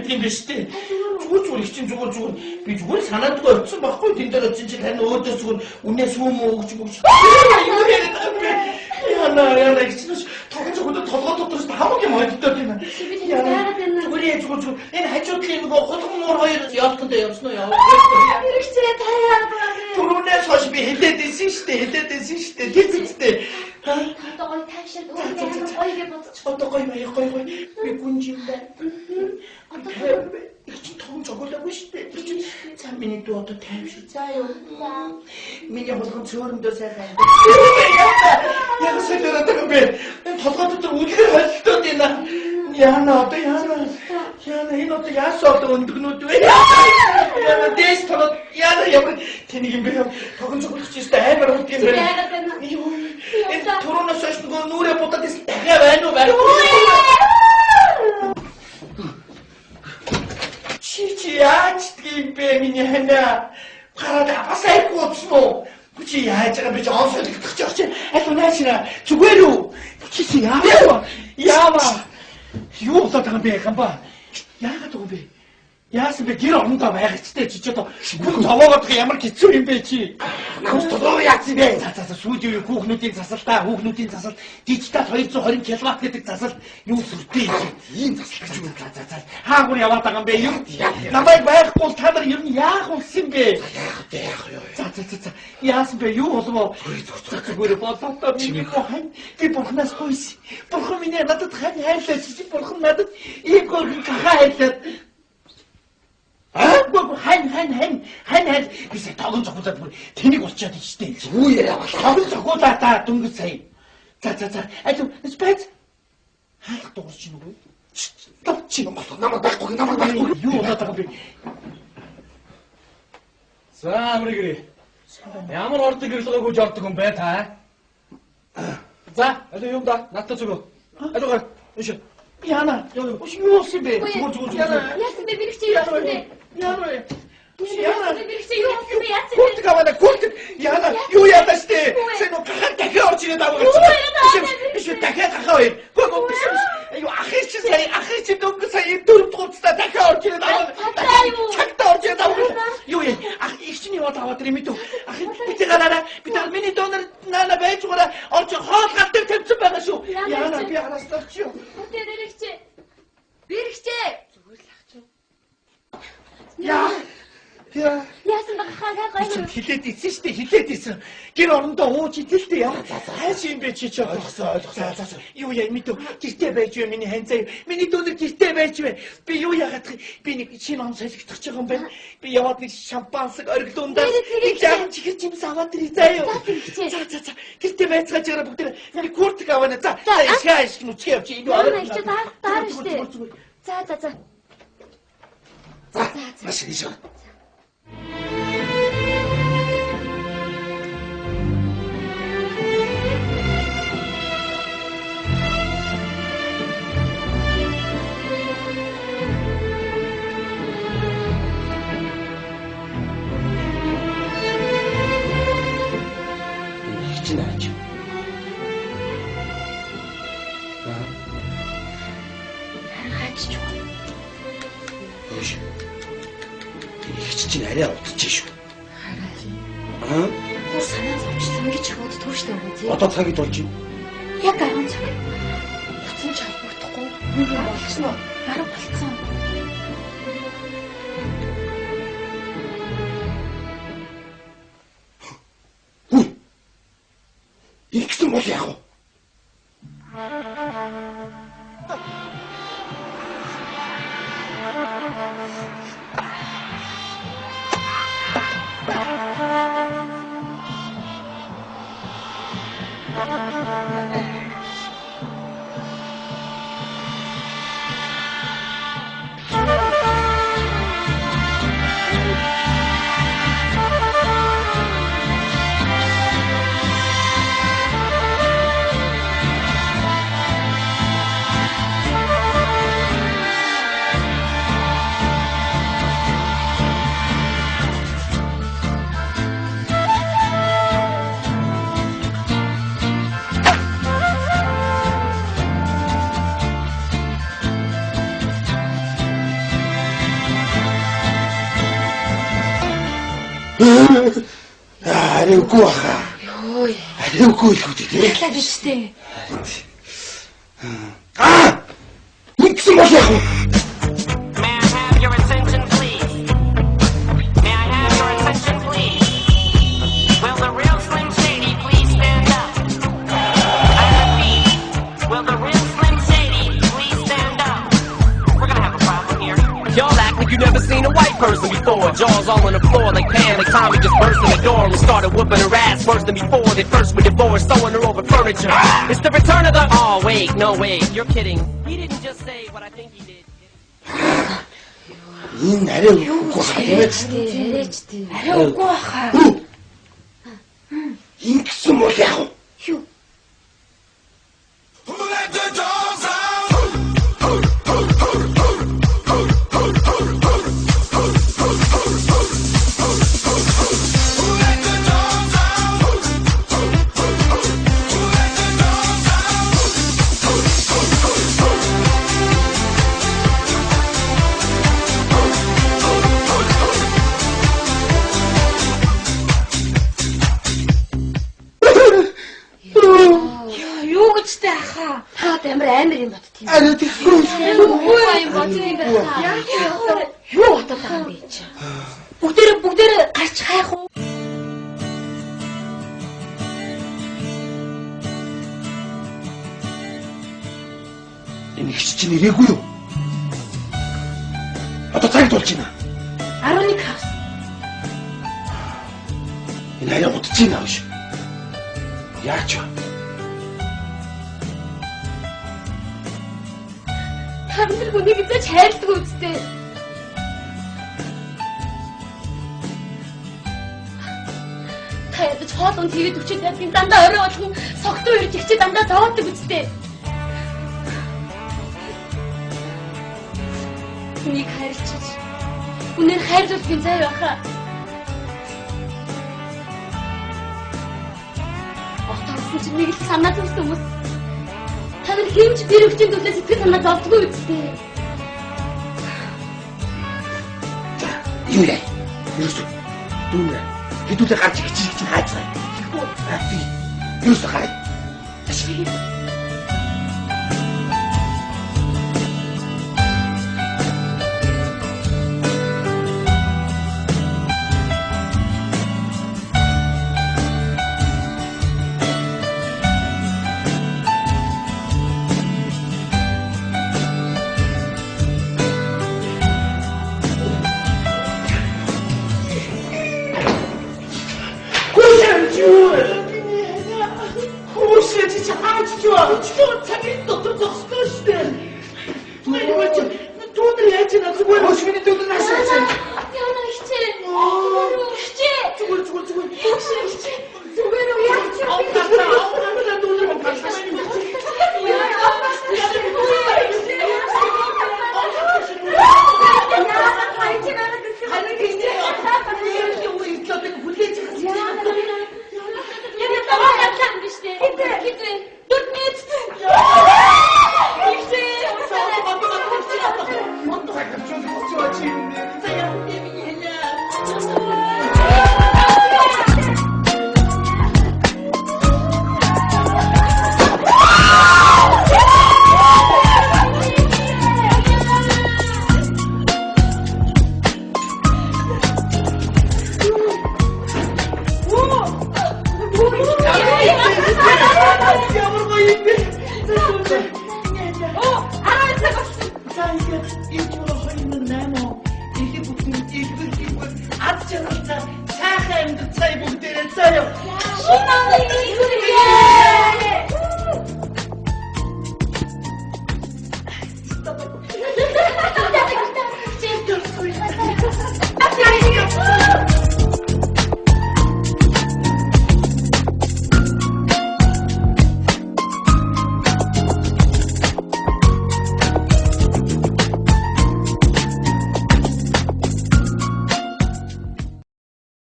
байдаг юм биш үү? Зүгээр зүгээр их чинь зүгээр зүгээр би зүгээр санаандгүй очсон байхгүй тэн дээр очсон чинь тань өөдөө зүгээр үнээ сүүм өгч өгч. Юу яриад байгаа юм бэ? Яна яна их чинь тогон зөгөдөө толгой дотроос хамаг юм ойддоод байна. Яна зүгээр зүгээр зүгээр энэ хажуудлын нөгөө хулган муур хоёр яалтанд явсан уу яа? Бэрэгчээ та яагаад байгаа юм бэ? Түрүүнээс хойш би хэлээд ирсэн шүү дээ, хэлээд ирсэн шүү дээ. Тэр үстэй. Одоо гоё тайвширд өөрөө амар гоё гэж бодчих. Одоо гоё гоё гоё гоё. Би гүнж юм байна. Одоо их чинь том зогоолоогүй шүү дээ. Тэр чинь за миний дүү одоо тайвшир заа юу. Миний хулган цөөрөндөө сайхан. Яг солиороод байгаа юм бэ? Энэ толгой дотор үлгэр холилдоод байна. Яна одоо яна. Яна энэ одоо яасан одоо өндгнүүд вэ? Яна дээс толгой яна ямар тэнийг юм бэ? Тогон зогсож өстэй амар урд юм байна. Юу энэ түрүүнээс хойш нөгөө нүрээ будаад исэн дахиад байна уу? Байхгүй. Чи яаж юм бэ миний ханаа? Гараад бас айгүй утсан уу? Чи яаж байгаа бэ? Он солигдох гэж очив. Аль унаашра зүгээр үү? Чи яава? Яава? Юу болоод байгаа юм бэ, Гамба? Яагаад байгаа юм бэ? Яасан бэ? Гэр орондоо байгачтай чи ч одоо хүн зовоогоод байгаа ямар хэцүү юм бэ чи? Намс толгой яац юм бэ? За за за сүүлийн үеийн хүүхнүүдийн засалтаа, хүүхнүүдийн засалт дижитал 220 киловатт гэдэг засалт юу сүртэй юм чи? Ийм засалт гэж юу? За за за хаагур яваад байгаа юм бэ? Юу? Намайг байхгүй бол та нар ер нь яах болсон юм бэ? Яах вэ? Яах вэ? За за за за яасан бэ? Юу болов? Зүгээр болоодоо миний хань би бурхнаас гуйсан. Бурхан минь надад хань хайрлаа чи бурхан надад ийм гөрхөн гахаа хайрлаад Аагүй хань хань хань хань хань би сая тогон зохиулаад бүр тэнийг болчиход ичтэй. Юу яриа бол тогон зохиулаа та дөнгөж сая. За за за аль спец хаалх дуурч нүгүү. Чи намайг байхгүй намайг байхгүй. Юу болоод байгаа юм бэ? За амрыг гэрээ. Ямар ордог гэрлэгөө гүйж ордог юм бэ та? За аль юм да надтай зүгөө. Аль гар иш. Яна юу болсон бэ? Зүгээр зүгээр зүгээр. Яасан бэ бэрэгчээ юу болсон бэ? Яна Яна бэрэгчээ юу болсон бэ? Яасан бэ? Куртик аваа куртик. Яна юу яадаа штэ. Сая нөө гахаа дахиад орж ирээд аваа гэж. Биш биш дахиад гахаа хоёр. Гөө биш биш. Аюу ахын чи сая ахын чи дөнгөж сая дөрөв хугацаа дахиад орж ирээд аваа. Цагтаа орж ирээд аваа. Юу яа ах их чинь яваад аваад ирээ мэдв. Ах би гараараа би та миний донор наана байж байгаараа орж хоол гал дээр тавьсан байгаа шүү. Яна би хараслаа чи юу. Бүтээ бэрэгчээ. Бэрэгчээ. Зүгээр л ах чи. Яа. Яа. Яасан бэ гахаа гоё. Хилээд ийсэн шүү дээ, хилээд ийсэн. Гэр орондоо ууж идэлтэй яа. Хайш юм бэ чи чи ойлгосон ойлгосон. За за. Юу яа мэдв. Гэртээ байж вэ миний хань заяа. Миний дүүнер гэртээ байж вэ. Би юу яагаад би нэг шинэ он солигдох гэж байгаа юм бэ? Би яваад нэг шампансаг оргилуундаа нэг жаахан чихэр чимс аваад ирээ заяа. За за за. Гэртээ байцгааж байгаа бүгд нэг куртик аваа. За. За ишгэ нүцгээ явчих. Энэ орой. Яна чи даар шүү дээ. За за за. За. Маш их. Чинь арай удаж шүү. Хараа. Аа? Гур санаа зовчлоо ингэж их уддаг шүү дээ тий. Одоо цаг хэд болж байна? Яг 10 цаг. Утсан ч холбогдохгүй. Нэг юм болчихсон уу? 10 болцсон. Хүү. Ингэсэн бол яах вэ? Арай үгүй баха. Йой. Арай үгүй л үү дээ. Яалаа биш үү? Аа! Ингэсэн бол яах вэ? May I have your attention, please? May I have your attention, please? Will the real Slim Shady please stand up? I repeat, will the real Slim Shady please stand up? We're gonna have a problem here. Y'all act like you never seen a white person before. Jaws all on the floor like panic. Tommy just burst in the door and started whooping her ass worse than before. They first were divorced, sewing her over furniture. It's the return of the. Oh wait, no wait, you're kidding. He didn't just say what I think he did. Энэ арай үгүй хаа. Арайч тий. Арай үгүй баха. Ингэсэн бол яах вэ? Юу? Юу гэжтэй ахаа? Та амар амар юм бодд юм. Арай тэггүй. Үгүй юм бодсон юм байна. Юу бодоод байгаа юм бэ чи? Бүгдээрээ гарч хайх уу? Энэ ихч чинь ирээгүй юу? Одоо цаг тулж байна. 11 хавс. Энэ арай удаж байна биш. Яач вэ? Та нар хүнийг эзэж хайрладаг үстэй. Та ядаж хоолун тэгээд өчөд байдгийн дандаа орой болгон согтуу ирж ихчээ дандаа зовоодаг үстэй. Хүнийг хайрлаж үнээр хайрлуулах юм зай байхаа. Отоорсон чинь нэг л санаа зовсон хүмүүс. Та нар хэмж бэр өвчин төлөө сэтгэл санаа зовдгүй үстэй. За, юу яа? Ерөөсөө дүүнэ. Хэдүүлээ гарч ихчийг чинь хайцгаа. Тэгэхгүй. Ерөөсөө гараа. Сайхан амьд цай бүгдээрээ заяа. Шинэ